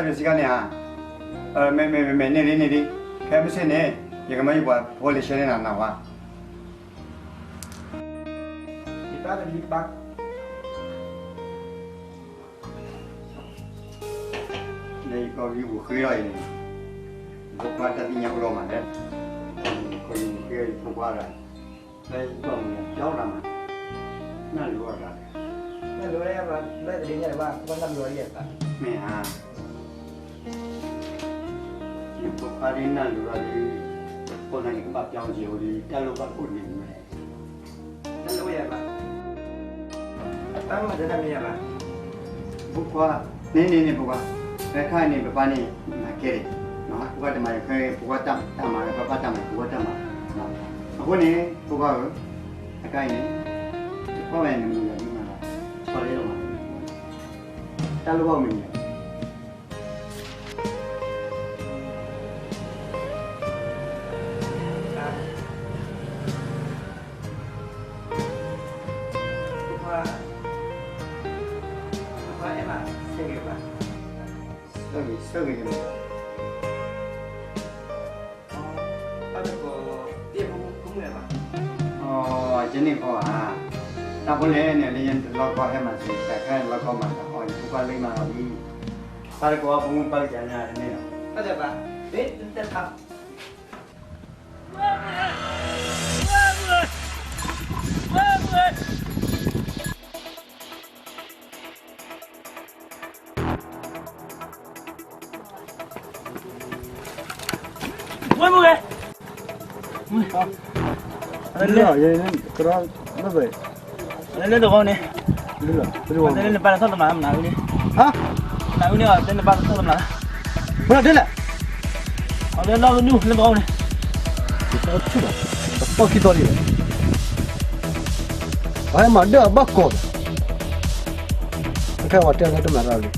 စံးခါန့ၣ်ဧါ, မ့ၢ် မ့ၢ် မ့ၢ် မ့ၢ် န့ၢ်ဒံ န့ၢ်ဒံ, ခဲမုၢ်ဆ့ၣ်န့ၣ် ယကမၢယပှၤဖိလံၤဆှၢန့ၢ်နၤနၤဝါ. ယပၢ်တလံပၢ် လၢယကီၢ်ဂံၢ်ပူၤဃ့ထီၣ်အံၤန့ၣ်, ဖိခွါတၢ်သ့ၣ်ညါအိၣ်လီၤမးလဲၣ်, ကီၢ်ဂံၢ်ပူၤဃ့ထီၣ်ယဖိခွါဒီး, လၢယကီၢ်မုၢ်ကၠီတၢ်မး, နၢ်လိၤအီၤတၢ်, နၢ်လိၤဝဲဒၣ်ဘၣ် လၢတဒ့ညါဘၣ် ပှၤနၢ်လိၤအီၤယဲၢ်ဘၣ်, မ့ၢ်ဧါ, ယဖိခွါဒ်နၢ်လိၤလီၤဒ်, ခိၣ်နၢ်န့ၣ်ကဘၣ်ပျီက့ၤအိၣ်ဒ် တၢ်လိၣ်ဘၣ်အိၣ်န့ၣ်မး တၢ်လိၣ်ဝဲယၤဘၣ်, တၢ်မၤတၢ်မ့ၢ်ယၤဘၣ်, ဖိခွါ, န့ၣ်န့ၣ်န့ၣ်ဖိခွါ, ဖဲခါအံၤန့ၣ် ပပၢ်န့ၣ် မၤကဲဒံး, ဖိခွါတမၤယၤ ဖဲဖိခွါတၢ်မၤ ပပၢ်တၢ်မၤဖိခွါတၢ်မၤ, အဃိန့ၣ် ဖိခွါဧၢ, အခါအံၤန့ၣ် တကွၢ်ဝဲန့ၣ်မူလၢဒ်မၤလီၤ, ဆီလီၤမး, တၢ်လိၣ်ဘၣ်မ့ၢ်ယၤ ယန့ၣ်ကီးဧါ, တၢ်ဖိလဲၣ်န့ၣ် လၢယလီၢ်ကီၢ်ဟဲမၤစၢၤ တၢ်ခါလီၢ်ကီၢ်မၤတၢ်အီၣ် ယဖိခွါလၢမၤလီၤလံ, တၢ်တကီးဖိမုၣ်ပၢ်ကစၢ်ညါန့ၣ်လီၤ. ဝဲမုၢ်ဂဲ, လၢတဂီၢ်န့ၣ်, လၢနပၢ်တထီၣ်တမးမနၤဝံၤန့ၣ်, နပၢ်တထီၣ်တမးမနၤဝံၤန့ၣ်, ဘၣ်ဒ်လဲၣ်, အလၢလီၢ်ကနူၢ်လၢတဂီၢ်န့ၣ်, တသီခံသီလံ, ပှၤဟဲမၤဒၢၣ်အဘၣ်ကီးဒီး, ခဲဝဲတဲလၢတမၤတၢ်လံ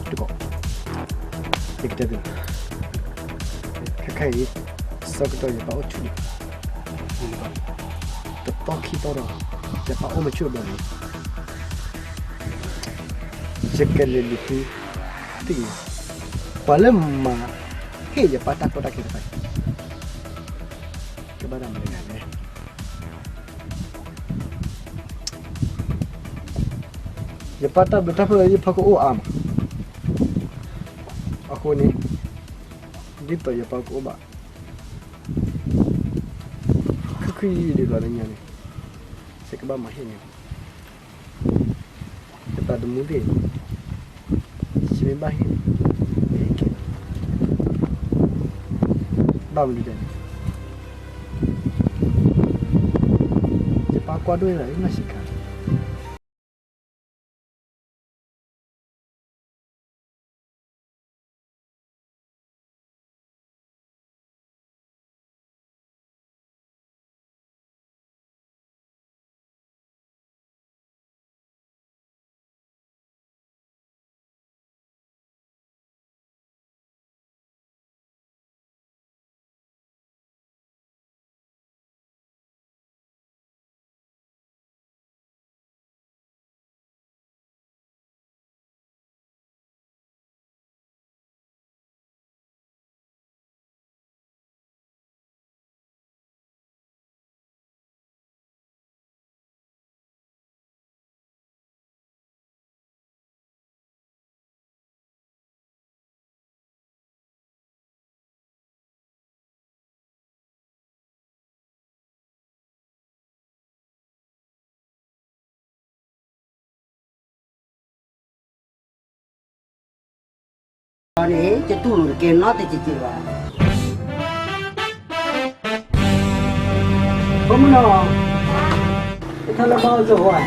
တကီး, ယကတဲသု, ခဲခဲအံၤ, ဆၢကတီၢ်ယပၢ်အိၣ်ဆူၣ်န့ၣ်, တသီခံသီဒီး, ယပၢ်အိၣ်မဆူၣ်ဘၣ်န့ၣ်, ယကလဲၤလူၤဃု, သ့ၣ်, ပှၤလၢမၤဟ့ၣ်ယပၢ်တၢ်ကီတၢ်ခဲတဖၣ်န့ၣ်, ကဘၣ်တၢ်မနုၤလဲၣ်. ယပၢ်တၢ်ဘျုးတၢ်ဖှိၣ်လၢယဖီခိၣ်အိၣ်အါမး, အဃိန့ၣ်, ဒ်သိးယပၢ်ကအိၣ်ဘၣ် ခုၣ်ခုၣ်ယံၤယံၤဒ်သိးလၢညါန့ၣ်, ယကဘၣ်မၤဟ့ၣ်န့ၣ်, ယသးသမူသ့ၣ်, ယမ့ၢ်ဘၣ်ဟ့ၣ်န့ၣ်, ယဟ့ၣ်က့ၤ, ဘၣ်မနုၤလဲၣ်န့ၣ်, ယပၢ်ကွၢ်ဒိၣ်လၢယနီၢ်ဆံးခါ န့ၣ် ယတူၢ်လိာ်တကဲနီတကဲကဲဘၣ်. ဖိမုၣ်နီၤ, တၢ်လၢဘၣ်အိၣ်ကၠိဖိဧါ.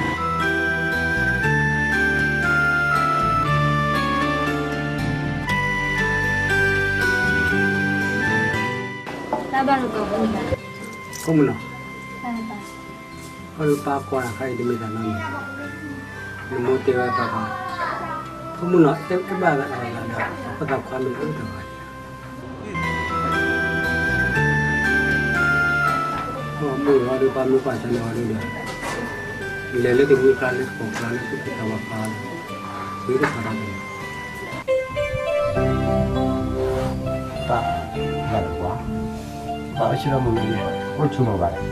တၢ်ဘၣ်အိၣ်ကၠိဖိဧါ. ဖိမုၣ်နီၤ, တၢ်လၢဘၣ် အၢ ပၢ်ကွၢ်တခါအံၤတမ့ၢ်သးနီတမံၤ, နမိၢ်တဲဝဲတခါ, ဖိမုၣ်နီၤ အဲၣ်ဘၣ်သးဒီး အဖိသၣ်ခွါမ့ၢ်အၢတဂၤ, မုၢ်လီၤဒုး ပၢ်မုၢ်ကွၢ်ဆၢန့ၣ်အီၤဒုးဒီး, လဲၤလၢတဝ့ၢ်ကျါလၢတကိးကျါလၢသူၣ်က့သးပှၢ်ကျါလီၤ, ဝ့ၢ်တခါတၢ်တမံၤ, ပၢ်, ဘၣ်လၢပှၤ, ပၢ်အိၣ်ဆူၣ်လီၤမုာ်မုာ်န့ၣ်, အိၣ်ဆူၣ်မုာ်ဘၣ်လဲၣ်,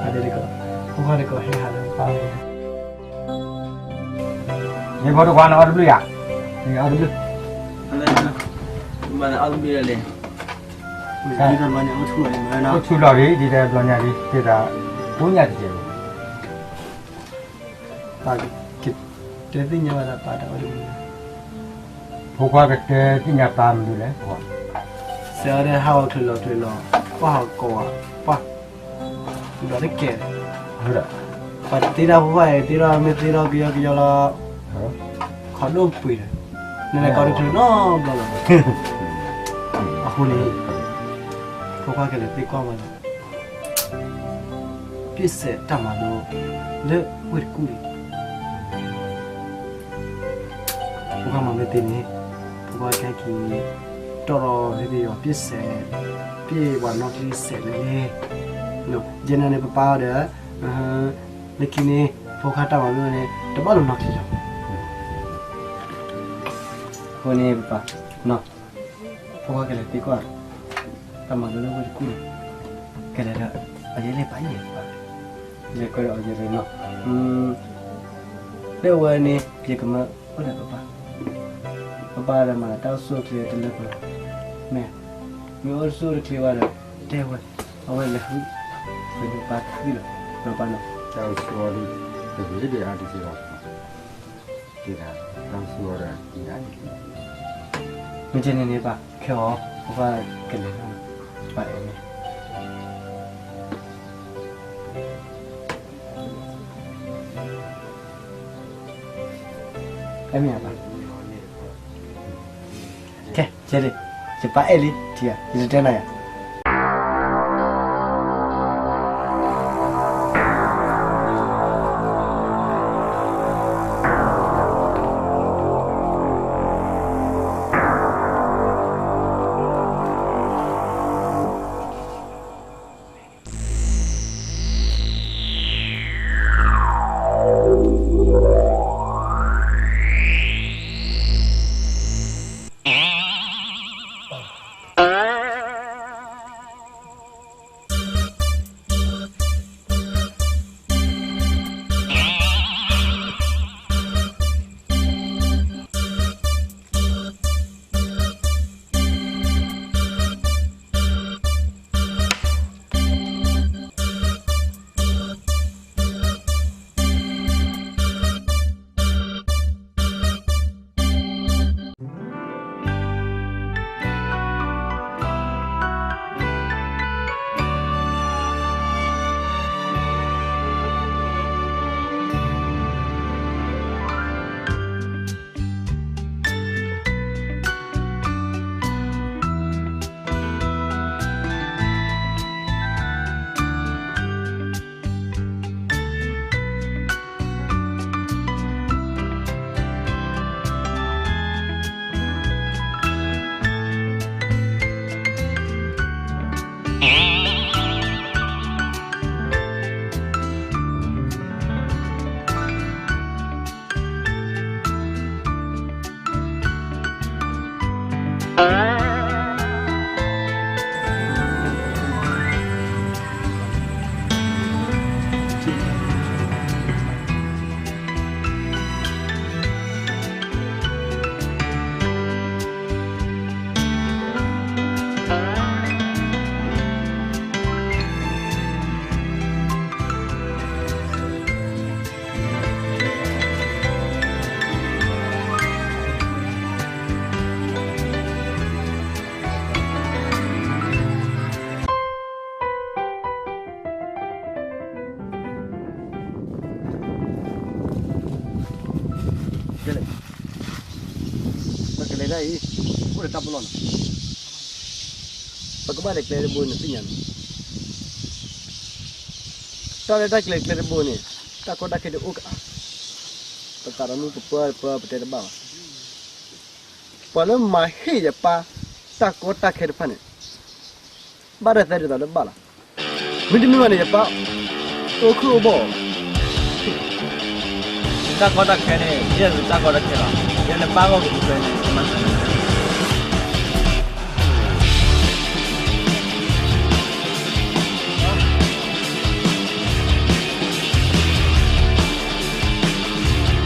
အဒဲတကိး, ဖိခွါတကိးဟဲဟးလၢပၢ်ဝဲ, မ့ၢ်ဖိတခွါန့ၣ်အီၣ်တဘျုးယၤ, မ့ၢ်အီၣ်တဘျုး, မ့ၢ်အီၣ်တဘျုးလဲၣ်, အိၣ်ဆူၣ်လီၤဒ် ဒ်တဲဘျီညါဒ် တဲဒၣ်, ကိးညါတကဲး, ပၢ်ကတဲသ့ၣ်ညါဝဲဒၣ်ပၢ်တၢ်အိၣ်တမံၤ, ဖိခွါကတဲသ့ၣ်ညါပၢ်မနုၤလဲၣ်, စဲးအီၤဒီးဟးဂီၤချုးလီၤချုးလီၤ, ကွၢ်ဟးကီးဝဲ, ကွၢ်, ဘျီတကဲး, ပှၤတသ့ထီၣ်ဖိခွါအံၤ သ့ထီၣ်မ့ၢ်သ့ထီၣ်ကယီကယီလီၤ, ခိးဒိၣ်ပှ့ၤဒီး, နလဲၤကီးတချုးနီတဘျီလီၤ, အဃိန့ၣ်, ဖိခွါကလဲၤသ့ကွၢ်ဝဲလီၤ ပျဲၢ်စဲးတၢ်မၤလိ လၢဝ့ၢ်တကူၣ်န့ၣ်, ဖိခွါမၤမ့ၢ်သ့န့ၣ်, ဖိခွါကဟဲက့ၤ, တီၢ်ဒီးဟဲက့ၤယွၤပျဲၢ်စဲး, ပျဲၢ်ပှၤနီၣ်ထံစဲးန့ၣ်, ယဲန့ၣ်န့ၣ်ပပၢ်ဒီး, လၢခံန့ၣ်, ဖိခွါတၢ်မၤလိန့ၣ် တဘၣ်လိာ်နီၣ်ထံလီၤ, အဃိန့ၣ်ပပၢ်, ဖိခွါကလဲၤသ့ကွၢ်, တၢ်မၤလိလၢဝ့ၢ်တကူၣ်န့ၣ်, ကလဲၤဒီး, အယဲလဲၤပာ်ယဲၢ်ပၢ်, လဲၤကွဲဒီးအီၤယဲၢ်လဲၤနီၤ, လၢအဝဲန့ၣ် ယကမၢအိၣ်ဒီးပပၢ်, ပပၢ်ဒီးမၤတၢ်အိၣ်ဆူၣ်အိၣ်ချ့တလၢပှဲၤ, မ့ၢ်, မ့ၢ်အိၣ်ဆူၣ်အိၣ်ချ့ဝဲဒီး, တဲဝဲ, အဝဲလဲၤဃု, ပပၢ်သံလီၤ, ပပၢ်နီၤ, တၢ်အိၣ်ဆူၣ်အိၣ်ချ့, တဂ့ၤဒံးအါတက့ၢ်လီၤ မ့ၢ်ကဲန့ၣ်န့ၣ်ပၢ်ခဲအီၤ, ပပၢ်ကလဲၤ, ပၢ်အဲၣ်န့ၣ်, အဲၣ်မ့ၢ်ပၢ်, ခဲ, ယပၢ်အဲၣ်လံ, ယတတဲနၤယၤ ပကလဲၤဒၣ်အံၤ, အိၣ်ဒီးတၢ်ပလီၢ်နီၤ, ပကဘၣ်လဲၤကျဲတဘိန့ၣ်သ့ၣ်ညါန့ၣ်, တၢ်လၢတၢ်ကျဲၤကျဲတဘိန့ၣ်, တၢ်ကီတၢ်ခဲတအိၣ်ကး, ပသးဒီးမုၢ်ကပၢပၢပတဲတဘၣ်ဘၣ်, ပှၤလၢမၤဟ့ၣ်ယပၢ်, တၢ်ကီတၢ်ခဲတဖၣ်န့ၣ် ဘၣ်ဒၣ်သဲဒ်သိးလၢဘၣ်လီၤ. မ့တမ့ၢ်ဘၣ်န့ၣ် ယပၢ်အိၣ်ခုၣ်အိၣ်ဘီၣ်, တၢ်ကီတၢ်ခဲန့ၣ် ယဲၢ်ဂ့ၤတၢ်ကီတၢ်ခဲလီၤ. ယဲၢ်လၢဘၣ်ဂီၢ်ကပူၤဖျဲးန့ၣ် မၤစၢၤနၤ.